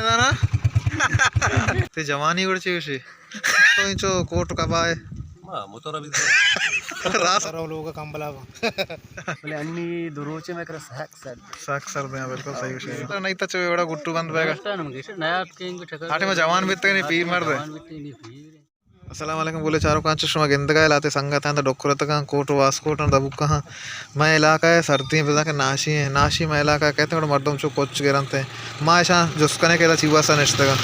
دانا؟ تئی جوانی گڑا چی گوشی؟ تو انچو کوٹ کبائے؟ ما موتر ابھی راست۔ سر لوگ کمبلا با۔ بلے انی دو روچے میں کرا سک سر۔ سک سر دیں، بالکل صحیح گوشی۔ تو نہیں تو چوے وڑا گٹو بند بیگا۔ نیا کہیں گے ٹھکر آٹے میں جوان بیتے نہیں، پیر مرد ہے۔ جوان بیتے نہیں، پیر۔ السلام علیکم، گلیں چاروکاں، چو شما گندگا لہتے سنگتاں تو ڈکرتگاں، کوٹ و واسکوٹ دبوکاں۔ مئے علاقہ ء سردی بزاں کہ ناشی ہیں، ناشی مئے علاقہ کہتے ہیں، مردم چو کچ گرنت ہیں۔ ما اشاں جست کنے کہ ادا چی واسطہ نشتگاں۔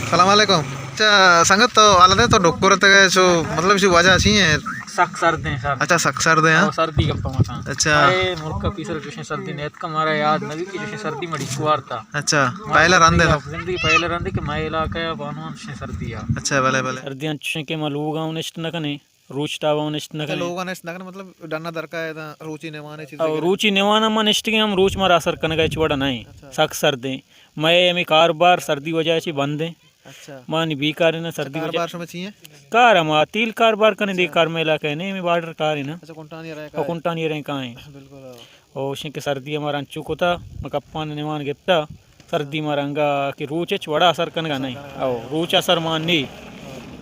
السلام علیکم۔ اچھا سنگت، تو حالت ہے تو ڈکرتگ ہے، چو مطلب چی وجہ چی ہیں؟ سک سرد ہیں سر۔ اچھا، سک سرد ہیں، ہاں؟ اور سردی گپا مکان۔ اچھا۔ اے ملک پیسر چوشیں سردی نیت کا، ہمارا یاد نبی کہ چوشیں سردی مڑی کوارتا۔ اچھا، پہلا رند ہے۔ زندگی پہلا رند ہے کہ مئے علاقہ ہے بانوان چوشیں سردی ہے۔ اچھا، بلے بلے۔ سردیاں چوشیں کہ ما لوگاں نشت نہ کنے، روچ تاباں نشت نہ اچھا، کنے۔ لوگاں نشت نہ کنے، مطلب ڈنا درکا ہے دا روچی نیوانے چیز او، وغیرہ؟ روچی نیوانا ما نشتگیں، ہم روچ ما راسر کنگا ہچ وڑا نہیں۔ اچھا۔ سک سردیں۔ مئے ہمیں کاروبار سردی وجہ چی بند ہیں۔ اچھا۔ ما نی بیکار ہیں نا، اچھا، سردی وجہ۔ کاروبار شما چی ہیں؟ کار ہم آ تیل کاروبار کنے دے، اچھا۔ کار میلا کہنے، ہمیں بارڈر کار ہے نا۔ اچھا، کنٹانی رہے او، کائیں؟ کنٹانی رہے کائیں۔ بالکل، ہاں۔ او شنکہ سردی ہمارا انچو کتا، ما کپان نیوان گپتا، سردی ما رنگا کہ روچ اچ وڑا اثر کنگا نہیں۔ او، روچ اثر مان نہیں۔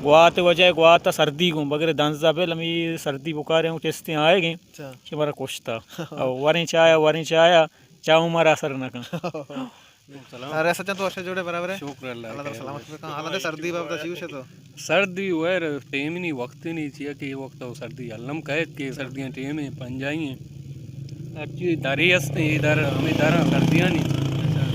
گوات وجہ گوات سردی گوں، بغیر دنزا بل ہمیں سردی بکارے ہوں چستیں آئے گئے، اچھا۔ کہ مارا کشتا۔ او، وریں چایا، وریں چایا، چاہوں مارا اثر نہ کن۔ سلام۔ ریاست جان، تو اچھے جوڑے برابر ہے؟ شکر اللہ اللہ تعالیٰ خیر۔ سلامت بکن۔ حالت سردی بابت چی گوشے تو؟ سردی ویر ٹیم نہیں، وقت نہیں چیا کہ یہ وقت ہو سردی الم کہت کہ سردیاں ٹیم ہیں، پنجائی ہیں۔ اچھی دری ہستے، یہ در، ہمیں در سردیاں نہیں۔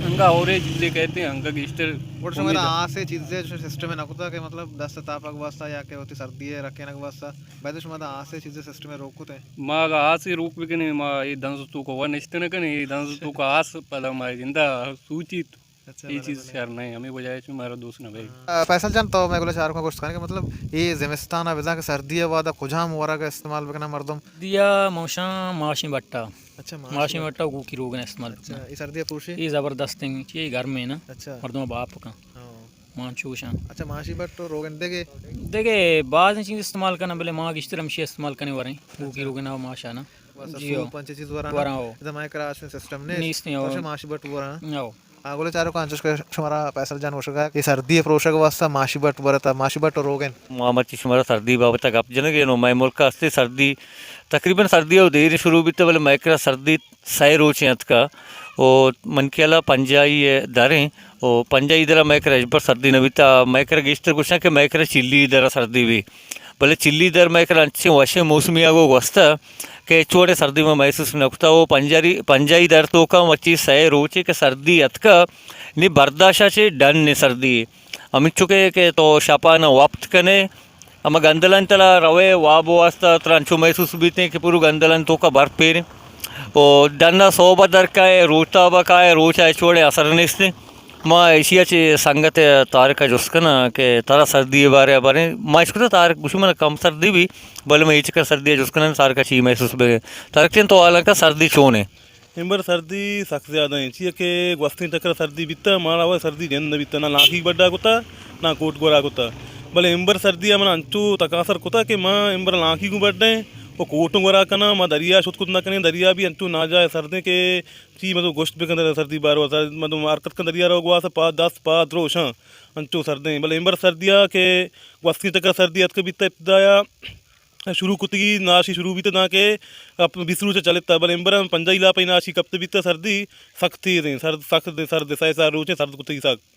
انگا اور یہ چیزیں کہتے ہیں، انگا گیشتر اور شما امید ہے۔ آسے چیزیں جو سسٹم ہے نہ کتا کہ مطلب دست تاپک واسطہ یا کہ ہوتی سردی ہے رکھنے کے واسطہ، بعد شما دا آسے چیزیں سسٹم ہے روک کتے؟ ما اگا آسے روک بکنے، ما یہ دنز تو کو ونشت نہ کنے، یہ دنز تو کو آس پدا ما زندہ سوچیت۔ اچھا، اے بلے، چیز بلے۔ شر نہ ایں، ہمے وجہ ءَ چہ مارا دوست نہ بئے۔ آ، فیصل جان، تو مئے گل ءَ چاروکاں گوشت کن کہ مطلب اے زمستان ءَ بزاں کہ سردی ءِ وہد ءَ کجام ورگ ءَ استعمال بکناں مردم؟ سردی ءَ ما گوشاں ماشیں بٹ ءَ۔ اچھا، ماشیں ماشیں بٹ۔ بٹ ءَ گوکی روگن استعمال اچھا، بکناں۔ اے سردی ءَ پروشے؟ اے زبردست ایں، چی اے گرم ایں نا۔ اچھا۔ مردم ءَ باپ کن۔ ہاں۔ ما چوشاں۔ اچھا، ماشی بٹ ءُ روگن دگہ؟ دگہ بازیں چیز استعمال کناں، بلے ما گیشتر ہمشی استعمال کنیں وریں۔ گوکی اچھا۔ روگن ءَ ماشاں نا۔ بس جی ہو۔ سوپ انچیں چیز وراں نا؟ وراں ہو۔ ادا مئے کرا اشیں سسٹم نیست۔ نیست، ہو۔ تو ماشی بٹ وراں۔ ہو۔ آ، گل ءِ چاروکاں، انچوش کہ شمارا فیصل جان گوشگ ءَ کہ سردی ءِ پروشگ ءِ واستہ ماشی بٹ برت، ماشی بٹ ءُ روگن۔ ما مرچی شمارا سردی بابت ءَ گپ جنگ ءَ اوں۔ مئے ملک ءَ ہستے سردی، تقریباً سردی ءَ دیر شروع بیت، بلے مئے کرا سردی سئے روچیں اتکا ءُ من خیال ءَ پنجائی ءِ در ایں ءُ پنجائی در ءَ مئے کرا ہچبر سردی نہ بیتا۔ مئے کرا گیشتر گوشاں کہ مئے کرا چلی در ءَ سردی بی، بلے چلی در مئے کرا انچیں وشیں موسمی ءَ گوں گوستہ کہ ہچ وڑیں سردی ما محسوس نہ کتا۔ او پنجاری، پنجائی در توکا مرچی سئے روچے کہ سردی اتکا، نی برداشت ءَ چہ ڈن ایں سردی۔ ہمینچو کہ، کہ تو شپانا وپت کنے، ہما گندلانی تلا روئے، واب ءِ واستہ ترا انچو محسوس بیتیں کہ پورو گندلانی توکا برف پیریں۔ او ڈنا سہب ءَ در کائے، روچ تاب ءَ کائے، روچ ءَ ہچ وڑیں اثر نیستیں۔ ما ایشی ءَ چہ سنگت طارق ءَ جست کناں کہ ترا سردی ءِ بارے ءَ باریں۔ ما اشکتا طارق گوشی من کم سردی بی، بلے من اے چکر سردی ءَ جست کناں طارق ءَ چی محسوس بے۔ طارق جان، تو حالاں کہ سردی چون ایں؟ امبر سردی سک زیادہ ایں، چیا کہ گوستیں چکر سردی بیتا، مارا وہ سردی جند نہ بیتا، نہ لانکی بڈا کتا، نہ کوٹ گورا کتا۔ بلے امبر سردی ءَ من انچو تکاسر کتا کہ ما امبر لانکی گوں بڈیں، وہ کوٹوں گورا کناں، ما دریا شت کت نہ کنیں، دریا بھی انچو ناجائز سردیں کہ چی مطلب گوشت بکن در سردی بارو، سر-، مطلب حرکت کن دریا روگ واسطہ پاد دست پاد دروشاں انچو سردیں۔ بلے امبر سردیا کہ گوستگیں چکر سردی اتک بیتا ابتدایا شروع کتگی، ناشی شروع بیتا داں کہ اپ-، بیست روچ چلتا، بلے امبر پنجاہ علاقہ ناشی کپت بیتا، سردی سخت تیز ہیں، سرد، سخت دے، سرد، سہ سار روچیں سرد کتگی سخت۔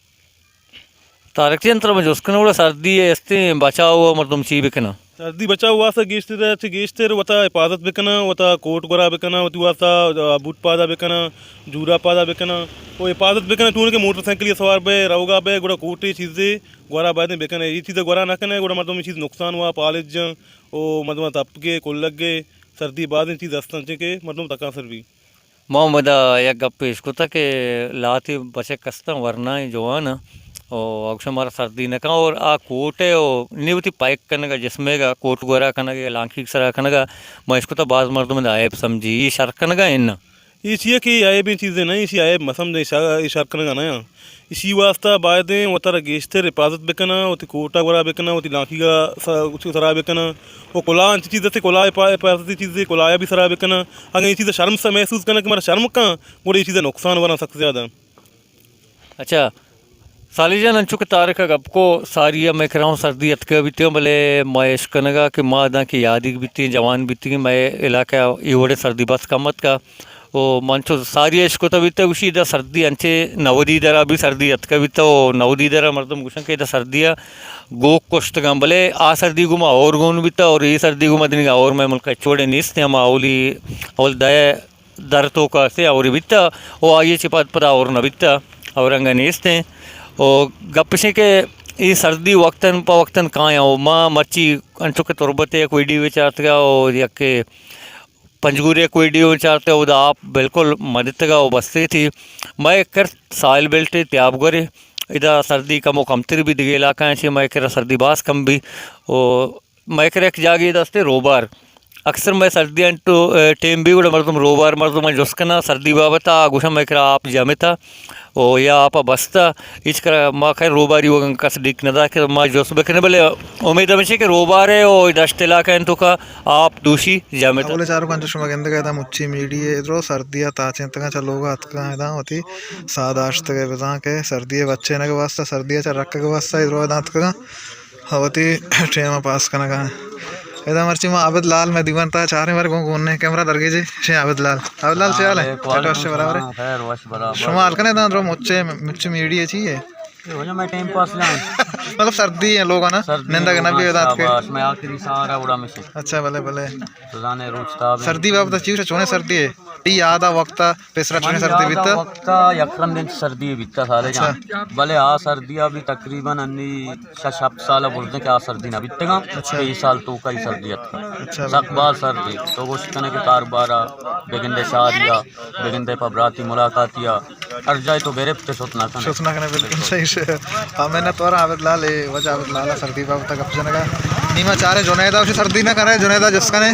طارق جان، ترا من جست کناں، گڑا سردی ءَ استیں بچاؤ ءَ مردم چی بکناں؟ سردی بچاؤ واسطہ گیشتر ءَ چہ گیشتر وتا حفاظت بکناں، وتا کوٹ گورا بکناں، وتی واسطہ، آ، بوٹ پادا بکناں، جورا پادا بکناں، او حفاظت بکناں، چون کہ موٹر سائیکل ءَ سوار بئے، روگا بئے، گڑا کوٹے چیزے گورا بایدیں بکنئے۔ اے چیز گورا نہ کنئے، گڑا مردم اے چیز نقصان وا، پالج جن، او مردم تپگے، کلگے، سردی بازیں چیز ہستاں چہ کہ مردم تکانسر بی۔ ما ہمدا یک گپے اشکتہ کہ لہتے بچک استاں، ورنائیں جوان آں، او اگشہ مارا سردی نہ کن اور آ کوٹ ءَ او نی وتی پائک کنگ ءَ، جسمے گا کوٹ گورا کنگ ءَ، لانکیگ سرا کنگ ءَ، ما اشکتہ باز مردم ادا عیب سمجھی، اے شر کنگ ءَ اناں۔ اے چیا کہ اے عیبیں چیزے نہ، ایشی عیب مہ سمجھاں، اے شر، اے شر کنگ ءَ نہ آں۔ ایشی واسطہ بایدیں وتارا گیشتر حفاظت بکناں، وتی کوٹا گورا بکناں، وتی لانکیگا س-، سرا بکناں۔ و کلاہ انچیں چیز است، کلاہ پا-، حفاظتی چیزے، کلاہ بھی سرا بکناں۔ اگاں اے چیز شرم سا محسوس کناں کہ مارا شرم کن، گڑا اے چیز نقصان وراں سک زیادہ۔ اچھا، صالح جان، انچو کہ طارق ءَ گپ کو، ساری ءَ مئے کرا اوں سردی اتکگ بیتگ، بلے ما اش کنگ ءَ کہ ما داں کہ یادیگ بیتیں، جوان بیتگیں، مئے علاقہ ءَ اے وڑیں سردی بس کم اتکگ۔ او من چو ساری ءَ اش کتگ بیتگ، گوشی ادا سردی انچیں نودی در ءَ بھی سردی اتکگ بیتگ، او نودی در ءَ مردم گوشن کہ ادا سردی ءَ گوک کشتگاں، بلے آ سردی گوں ما اور گون بیتگ، اور اے سردی گوں ما دنیگا اور مئے ملک ءَ ہچ وڑیں نیست، ہما اولی اول دہ در توکا سے اوری بیتا، او آئی چی پد پدا اور نہ بیتا، اور انگا نیستیں۔ او گپ اشیں کہ اے سردی وقتاً پہ وقتاً کایاں، او ما مرچی انچو کہ تربت یک ویڈیو چارتگا، او یک پنجگور یک ویڈیو چارتگا، او دا آپ بالکل مدتگا او بستے تھی۔ مئے کر ساحل بیلٹ تیاب گورے، ادا سردی کم و کمتر بھی، دگہ علاقہ ہیں چی مئے کرا سردی باز کم بھی۔ او مئے کرا یک جاگہے دستے روبار۔ اکثر مئے سردی انت تو، اے، ٹیم بھی گڑا مردم روبار مردم جست کنا سردی بابت ءَ، گوشاں مئے کرا آپ جمتا او یا آپ بستا، ہچ کرا ما خیر روباری وگن کس ڈیک نہ دا کہ ما جست بکنے، بلے امید ہمیشہ کہ روبار ہے او دشت علاقہ انت تو کا آپ دوشی جمتا۔ اول چار پنچ شما گندگا ادا مچی میڈی ہے، ادرو سردی ءَ تاچینتگاں چہ لوگ اتکگاں ادا وتی ساہ داشتگ بزاں کہ سردی ءَ بچینگ واسطہ، سردی ءَ چہ رکگ واسطہ ادرو ادا اتکگاں۔ وتی ٹیم ءَ پاس کنگ ءَ۔ ادا مرچی ما عابد لال مئے دیوان تہا چاریں، بارے گوں گون کیمرہ درگیجے۔ شے عابد لال، عابد لال چے حال ہے؟ وعلیکم چٹ وش برابر ہے؟ السلام، خیر وش برابر۔ شما حال کنے داں درو مچے، مچے میڈی ہے چی ہے؟ اے وجہ میں ٹائم پاس جان۔ مطلب سردی ہے لوگ نا، سردی نندگ نہ بھی دات کے۔ شاباش، میں آخری سہارا اڑا میں سے۔ اچھا، بلے بلے۔ تو زانے روچ تاب ہے۔ سردی بابت چی چونے سردی ہے؟ ای یاد آ وقت پیسرا چونیں من سردی یاد آ بیتا؟ وقتا یک رند انت سردی بیتا سالے جان۔ اچھا۔ بلے آ سردی ءَ بھی تقریباً انی شش ہپت سال برزیں کہ آ سردی نہ بیتگاں۔ اچھا۔ کہ ای سال توکا ای سردی اتکا۔ اچھا۔ سک باز سردی۔ تو گوشت کنے کہ کاروبار ءَ، بگندے شادی ءَ، بگندے پہ براتی ملاقاتی ءَ، ہر جائے تو گرفت شت نہ کنے۔ شت نہ کنے، بالکل صحیح سے۔ ہاں، میں نہ تو عابد لال، اے وجہ عابد لال سردی بابت گپ جنگا۔ نیما چارے جنیدا، اسے سردی نہ کرے، جنیدا جس کنے۔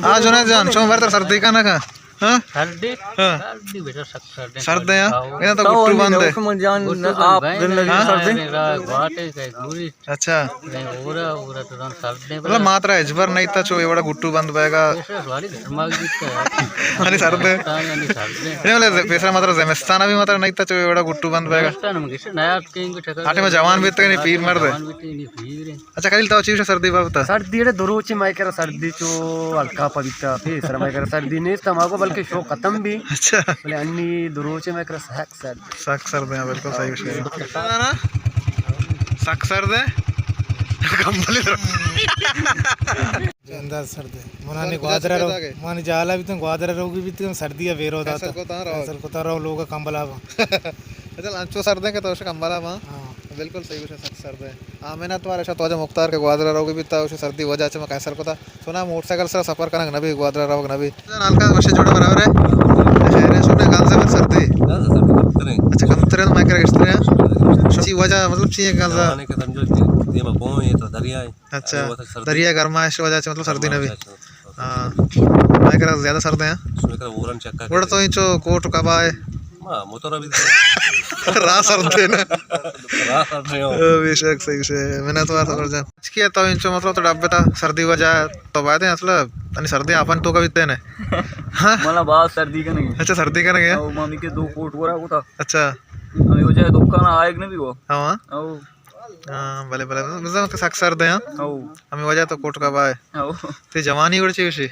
ہاں، جنید جان، چون برتر سردی کا نہ کا؟ ہاں؟ سردی؟ ہاں۔ سردی بیٹا سخت سردی۔ سردی، ہاں؟ ہاں۔ یہ تو تو گٹو بند ہے۔ من جان گٹو بند آپ ہے۔ دن لگی ہاں؟ سردی۔ گواٹے کا گوری۔ اچھا۔ نہیں، اورا، اورا تو دان سردی۔ مطلب ماترا اجبر نہیں تا چو یہ بڑا گٹو بند بیگا۔ ایسا سواری گھر ماگ دیتا ہے۔ یعنی سردی۔ ہاں، یعنی سردی۔ نہیں، بولے پیسرا ماترا زمستان بھی ماترا نہیں تا چو یہ بڑا گٹو بند بیگا۔ زمستان ہم کسے نیا کہیں کو ٹھکا آٹے میں جوان بیتے نہیں، پیر مرد ہے۔ جوان بیتے نہیں، پیر ہے۔ اچھا، خلیل، تو چی گوشے سردی بابت؟ سردی اڑے دروچے مئے کرا سردی چو ہلکا پبیتا، پیسرا مئے کرا سردی نیست، ہماگو بلکہ شو ختم بھی۔ اچھا۔ بلے انی دروچے مئے کرا سک سرد۔ سک سرد ہے، بالکل صحیح گوشے۔ سک سرد ہے۔ کمبل در۔ انداز سرد ہے۔ منانی گوادر رو، منانی جالا بیتن گوادر روگی بیتن سردی ہے، بیرو داتا۔ کینسل کتا رو۔ کینسل کتا رو لوگ کمبلا با۔ اچھا، انچو سرد ہے کہ تو کمبلا با۔ ہاں۔ بالکل صحیح گوشے، سک سرد ہے۔ آمینہ تو ارشا تو واجہ مختار کہ گوادر روگی بیتا، اسے سردی وجہ چہ ما کینسل کتا۔ سنا موٹر سائیکل سرا سفر کنگ نہ بی، گوادر روگ نہ بی۔ ہلکا وشے جوڑا برابر ہے۔ خیر ہے، سنا گانزے بر سردی۔ گانزے سردی کمتر ہے۔ اچھا، کمتر ہے تو مئے کرا گیشتر ہے۔ چی وجہ، مطلب چی ہے گانزا؟ جوانے کہ سمجھو کہ دیما بوئیں تو دریا ہے۔ اچھا، دریا گرمائش وجہ چہ مطلب سردی نہ بی۔ ہاں۔ مئے کرا زیادہ سرد ہیں۔ شمئے کرا اورن چکا گڑا تو انچو کوٹ کبا ہے۔ ما موتر بھی۔ راہ سرد ہے نا۔ راہ سرد ہے۔ بے شک صحیح سے۔ میں نے تو سفر جان۔ اچ کیا تو انچو مطلب تو ڈبے تا سردی وجہ تو بعد ہے مطلب انی سردی آپن تو کبھی تینے۔ ہاں؟ منا باز سردی کنگی۔ اچھا، سردی کنگی ہے؟ او مامی کے دو کوٹ ورا کو تھا۔ اچھا۔ ہمیں وجہ دکان آئے کہ نہیں وہ؟ ہاں۔ او ہاں، بلے، بلے، بزاں کہ سک سرد ہیں، ہاں۔ او۔ ہمیں وجہ تو کوٹ کبا ہے۔ او۔ تی جوانی وڑ چی گوشی؟